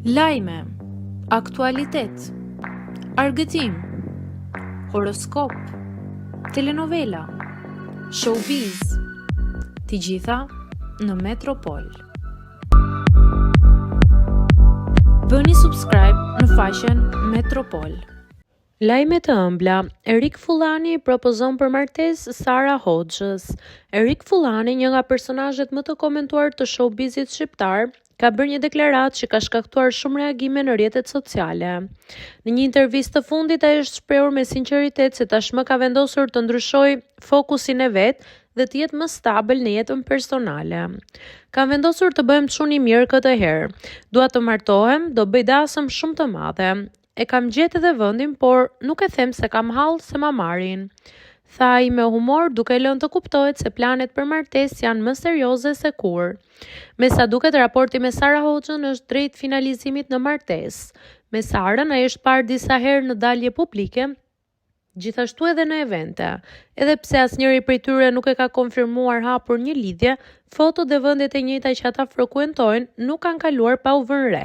Lajme, aktualitet, argëtim, horoskop, telenovela, showbiz, të gjitha në Metropol. Bëni subscribe në faqen Metropol. Lajme të ëmbla, Erik Fullani i propozon për martesë Sara Hoxhës. Erik Fullani, një nga personazhet më të komentuar të showbizit shqiptar, ka bërë një deklaratë që ka shkaktuar shumë reagime në rrjetet sociale. Në një intervistë të fundit ai është shprehur me sinqeritet se tashmë ka vendosur të ndryshojë fokusin e vet dhe të jetë më stabël në jetën personale. Kam vendosur të bëhem çun i mirë këtë herë. Dua të martohem, do bëj dasëm shumë të madhe. E kam gjetë edhe vendin, por nuk e them se kam hall se ma marrin. Tha ai me humor duke lënë të kuptohet se planet për martesë janë më serioze se kurrë. Me sa duket raporti me Sara Hoxhën është drejt finalizimit në martesë. Me Sarën ai është parë disa herë në dalje publike, gjithashtu edhe në evente. Edhe pse asnjëri prej tyre nuk e ka konfirmuar hapur një lidhje, fotot dhe vendet e njëjta që ata frekuentojnë nuk kanë kaluar pa u vënë re.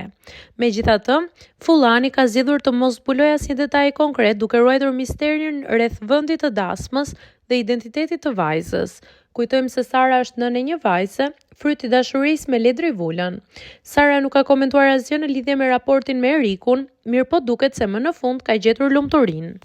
Megjithatë, Fullani ka zgjedhur të mos zbulojë asnjë detaj konkret duke ruajtur misterin rreth vendit të dasmës dhe identitetit të vajzës. Kujtojmë se Sara është nënë e një vajze, fryt i dashurisë me Ledri Vulën. Sara nuk ka komentuar asgjë në lidhje me raportin me Erikun, mirëpo duket se më në fund ka gjetur lumturinë.